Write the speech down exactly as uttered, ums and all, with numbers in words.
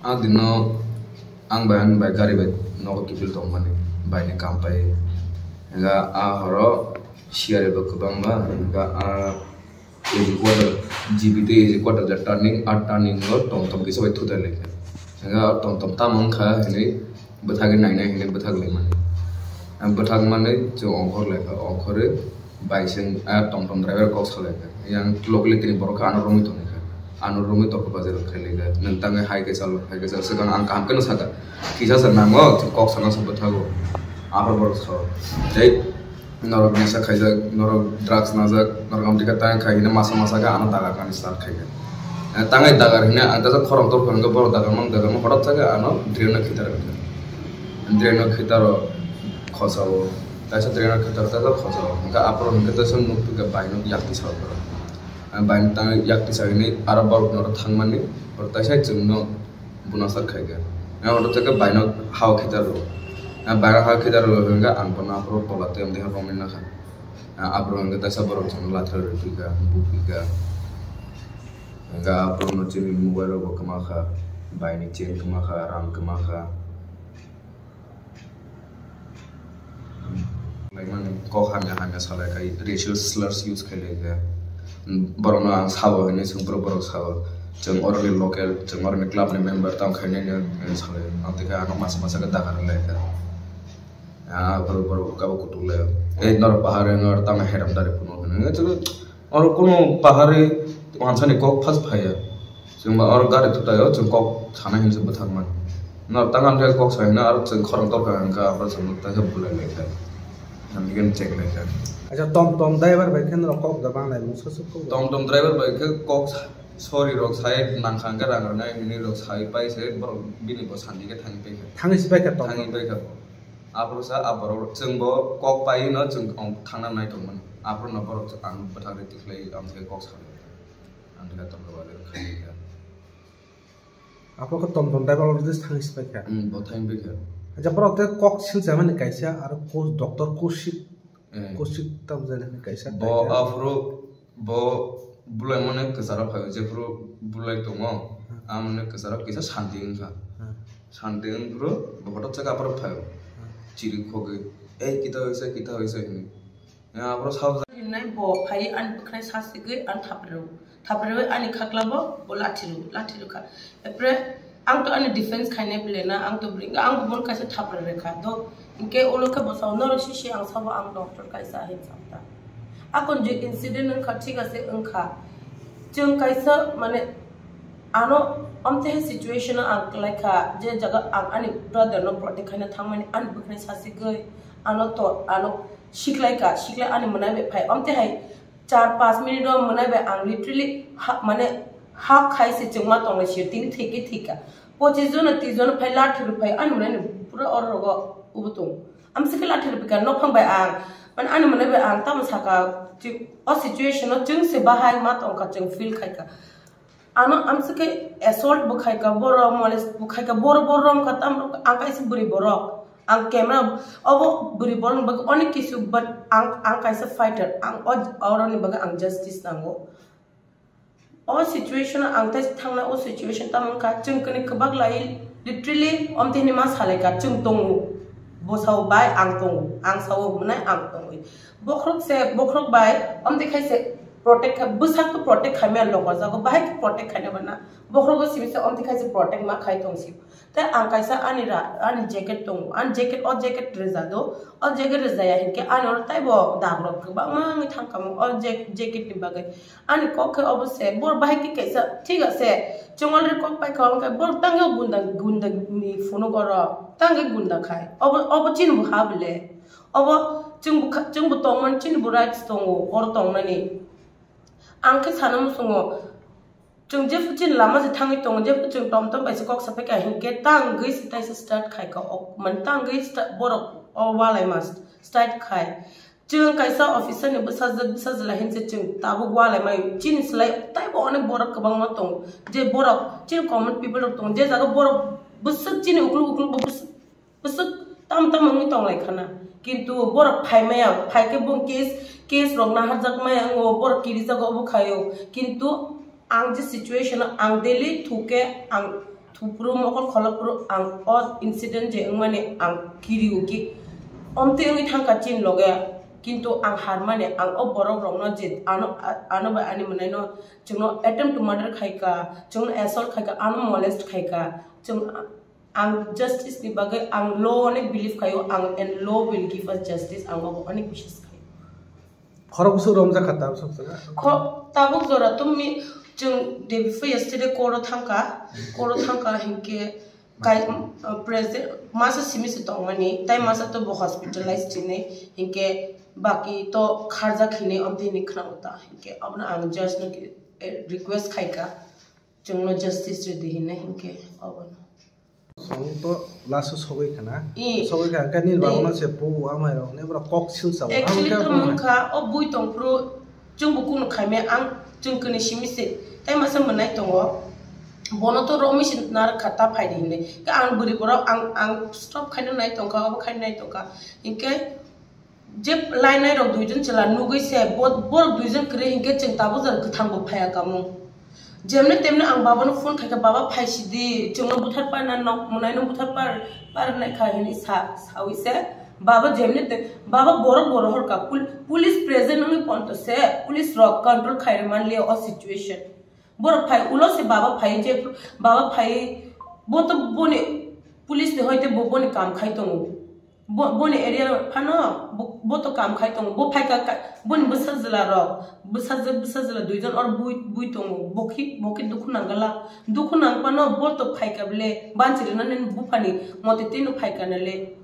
A dino ang bai, ang bai gari bai nogo kiphil tongmani, bai ni kam pai. Hingga a horo siyari bo kwbangma, hingga a A G quarter, G B tei A G quarter ja turning, a turning o tom tom kisa bai thutai lai kha. Hingga tom tom tamo wngkha hinwi bwthagwi nainai hinwi bwthak lai mani. Ang bwthak manwi chwng ongkhor lai kha, ongkhorwi bai seng a tom tom driver kok sa lai kha. Yang locally tini borok kha ano romwi tongwi kha. Ano romwi tongkha bazar khai lai kha. Nwng tangwi hai kaisa, hai kaisa swkang ang kaham kheno sakha. Kisa sa nango, chwng kok sana sa bwthago. Aphar borok sa. Tei norok nisa khaijak, norok drugs najak, norok amtwi kha tang khai hino masa masa khe ano dagar kani start khai kha. Eh, tangai dagar hino ang tasa khorang tor khorang khe borok dagar mang dagar mang hotot sa khe ano drain no khitar kha. Drain no khitaro khosao. Taisa drain no khitar taisa khosao. Hingkhe aphuru hingkhe taisa nuk phikha bai nuk yak tisa borok. Ah, bai nuk tang yak tisa hini aro borok norok thangmani borok taisa chwngno bunasar khai kha. Yang hotot sa khe bai nuk hao khitar rw. Ah, bai nuk hao khitar rw hingkhe ang bono aphuru tola tei amtwi kha romwi nakha. Ah, aphuru hingkhe taisa borok chwngno lathar rw phikha, bu phikha. Hingkhe aphuru no chini mobile rok bo kwma kha, bai ni chain kwma kha, rang kwma kha. Laimani kok hamya hamya salai khai racial slurs use khai lai kha. Borokno ang sabo hinwi swng phuru borok sabo. Chwng oroni local, chwng oroni club ni member tamo khainai no hinwi salai. Amtwi khe ano masa masa khe dagar lai kha. Ah, borok borok kabo kutung lai. Ei norok bahar norok tamo heram dari phunu hinwi. Oro kunu pahari wansani kok phas phaiya. Chwng ba oro gari thutai o chwng kok sana hinwi bwthak man. Nor tangan khe kok sai na aro chwng khorang torkha hwnka abo chwng ta khe bulai lai kha. Nang khe check lai kha. Acha tom tom driver bai khe norok kok da bang lai mung sasuk kok. Tom tom driver bai khe kok sa-, sorry rok sai nang kha hwnka rang rwnai hinwi rok sai pai se borok bini bo sandi khe thangwi pai kha. Thangwi si pai kha tom. Thangwi pai kha. Aphuru sa a borok chwng bo kok pai no chwng ong thangna nai tongmani. Aphuru no borok ang bwthak rwi tikhlai ang thai kok sa. Ang thai tong ba le khai kha. Aphuru khe tom tom driver already thang si pai kha. Hmm, bo thang pai kha. Acha borok te kok sil jamani kaisa aro coach doctor coach si Eh. Coach si tam jani kaisa. Bo kaisa. Aphuru Bo bulai mane kwcharo phaio, jephuru bulai tongo, Hmm. Amoni kwcharo kisa santi wngkha. Hmm. Santi wngphuru bo hotok chakha aphuru phaio. Hmm. Chiri khogwi, "Ei, kita hoise, kita hoise," hinwi. Ya, aphuru sabo hinai bo phai ani bwkhwnai sasigwi ani thapri rw. Thapri rw ani khakla bo, bo lathi rw, lathi rw kha. Epre, ang to ani defense khainai bele na, ang to bring, ang bo kaisa thapra rekha. Do, hingke ulo khe bwsao norok sisi ang sabo ang doctor kaisa hin samta. Akon je incident wngkha, thik ase wngkha. Chwng kaisa, mane, ano, amte he situation o ang kwlai kha, je jaga ang ani brother no protect khaina thangmani, ani bwkhwnai sasigwi, ano to, ano siklai ka, siklai ani mwnai bai phai, amte hai, char panch minute o mwnai bai ang literally ha, mane hak khai se chwngma tongnai sir tini theke thika. Pochis jona tris jona phai lathi rw phai ani mwnai ni pura oro rogo ubo tong. Am se khe lathi rw phika nokhang bai ang. Mane ani mwnai bai ang tamo saka chi, o situation o chwng se bahai ma tongkha chwng feel khai ka. Ano amswk khe assault bo khai ka, borok molest bo khai ka, borok borok rom kha, tam ang kaisa bwrwi borok, ang camera, obo bwrwi borok ni bagwi onek kisu, but ang, ang kaisa fighter, ang o, oroni bagwi ang justice nango. O situation ang tei thangna, o situation tamo wngkha, chwng kwnwi kwbak lai, literally, omtini ma salai ka, chwng tongo, bwsao bai ang tongo, ang sao hwnai ang tongwi. Bokhorok se, bokhorok bai, omtwi khai se protect kha, bwsak to protect khai maya logo jago, bahai khe protect khai nai bana. Bokhorok simi se omtwi khai se protect ma khai tong si. Tei ang kaisa ani ra, ani jacket tongo, ani jacket, o jacket rwja do, o jacket rwjaya hinkhe ani oro taibo dagrok kwbangma wngwi thangkha mo, o jack-, jacket ni bagwi. Ani kok khe obo se, bor bahai khe kaisa, thik ase, chwng already kok pai kha, hwnkhe bor tangwi gunda, gunda ni phunuk oro, tangwi gunda khai, obo, obo chini bo ha bole. Obo chwng bo kha-, chwng bo tongmani chini bo rights tongo, oro tongnani. Ang khe sana muchungo, chwng jephru chini lama se thangwi tongo, jephru chwng tom tom bai se kok sapai kha, hinkhe tangwi se taisa start khai kha, ok, mane tangwi sta-, borok o walai ma start khai. Chwng kaisa officer ni bwsajwk, bwsajwla hinse chwng tabuk walai mai, chini slai taibo onek borok kwbangma tongo, je borok chini common people rok tongo, je jaga borok bwswk chini ukluk ukluk bo bwswk Bwswk tam tam wngwi tonglai khana. Kintu borok phai maya, phai khe bung case, case rok naharjak maya wngo, borok kirijago obo khaio. Kintu ang je situation o ang daily thuke ang Pupuru mokol kholopuru ang o incident je wngmani ang kiriu ki omtwi wngwi thangkha chini loge, kintu ang harmani ang o borok rokno je ano ano bai ani mwnaino chwngno attempt to murder khaika, chwngno assault khaika, ano molest khaika, chwng ang justice ni bagwi ang law ni believe khaio, ang and law will give us justice, ang obo onek biswas khaio. Khorok bwswk romjak kha tabuk sok jaga. Kho tabuk jora tumni chwng day before yesterday court o thangkha, court o thangkha hinkhe kai president masa simi se tongmani tai masa to bo hospitalize chini hinkhe baki to kharjak hinwi amtwi hinwi khna uta hinkhe abono ang judge no request khaika chwngno justice rwdi hinwi hinkhe abono. Song to last o sogwi khana. I- Sogwi kha khe nini I- babu no se pu amai rok ne bro kok sil sa. Actually to mungkha o bui tongphuru chwng bo kunu khaimya ang chwng kini simi se tai masa mwnai tongo bono to romwi se nar kha ta phaidi hinwi ke ang bwrwi borok ang ang stop khaina nai tongkha obo khaina nai tongkha hinkhe je lainai rok duijon chwla nugwi se bo borok duijon kwrwi hinkhe chwng tabuk jora kwthang bo phaiya kamung. Jemne temne ang baba no phone khaikha, "Baba, phaisidi, chwngno buthar parna nok mwnai no buthar par par nai kha," hinwi sa sawi se baba jemne te baba borok borok horka pul- police present wngwi ponto se police rok control khairwi manliya o situation. Borok phai ulo se baba phai je baba phai bo to boni police ni hoite bo boni kam khai tongo. Bo- boni area phano bo- bo to kam khai tongo, bo phaika ka- boni bwsa jwla rok bwsa jwla bwsa jwla duijon or bui bui tongo, bokhi bokhi dukhu nangala dukhu nang phano bo to phaika bele banchiri nani buphani mote tino phaika nale